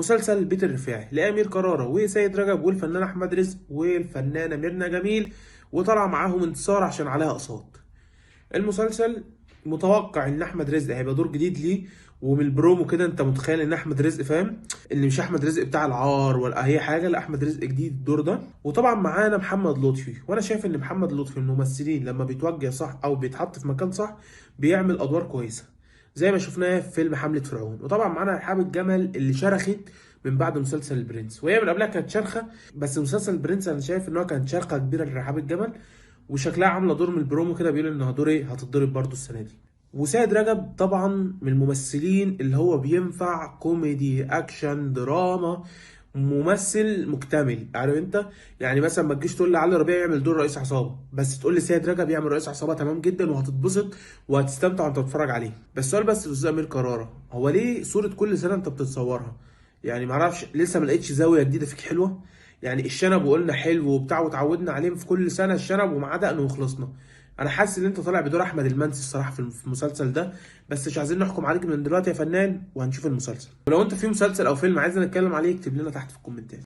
مسلسل بيت الرفاعي لامير كرارة وسيد رجب والفنان احمد رزق والفنانه ميرنا جميل، وطلع معاهم انتصار عشان عليها اقساط. المسلسل متوقع ان احمد رزق هيبقى دور جديد ليه، ومن البرومو كده انت متخيل ان احمد رزق فاهم ان مش احمد رزق بتاع العار ولا اي حاجه، لا احمد رزق جديد الدور ده. وطبعا معانا محمد لطفي، وانا شايف ان محمد لطفي من الممثلين لما بيتوجه صح او بيتحط في مكان صح بيعمل ادوار كويسة زي ما شفناه في فيلم حملة فرعون. وطبعا معانا رحاب الجمل اللي شرخت من بعد مسلسل البرنس، وهي من قبلها كانت شرخه، بس مسلسل البرنس انا شايف ان هو كان شرخه كبيرة لرحاب الجمل، وشكلها عامله دور من البرومو كده بيقول انها دور ايه هتتضرب برضه السنة دي. وسيد رجب طبعا من الممثلين اللي هو بينفع كوميدي اكشن دراما، ممثل مكتمل، عارف انت؟ يعني مثلا ما تجيش تقول لي علي ربيع يعمل دور رئيس عصابة، بس تقول لي سيد رجب يعمل رئيس عصابة تمام جدا، وهتتبسط وهتستمتع وانت بتتفرج عليه. بس سؤال بس للاستاذ امير كرارة، هو ليه صوره كل سنة انت بتتصورها؟ يعني معرفش لسه ما لقيتش زاوية جديدة فيك حلوة؟ يعني الشنب وقلنا حلو وبتاع وتعودنا عليه في كل سنة الشنب ومع دقن وخلصنا. انا حاسس ان انت طالع بدور احمد المنسي الصراحة في المسلسل ده، بس مش عايزين نحكم عليك من دلوقتي يا فنان، وهنشوف المسلسل. ولو انت في مسلسل او فيلم عايزنا نتكلم عليه اكتب لنا تحت في الكومنتات.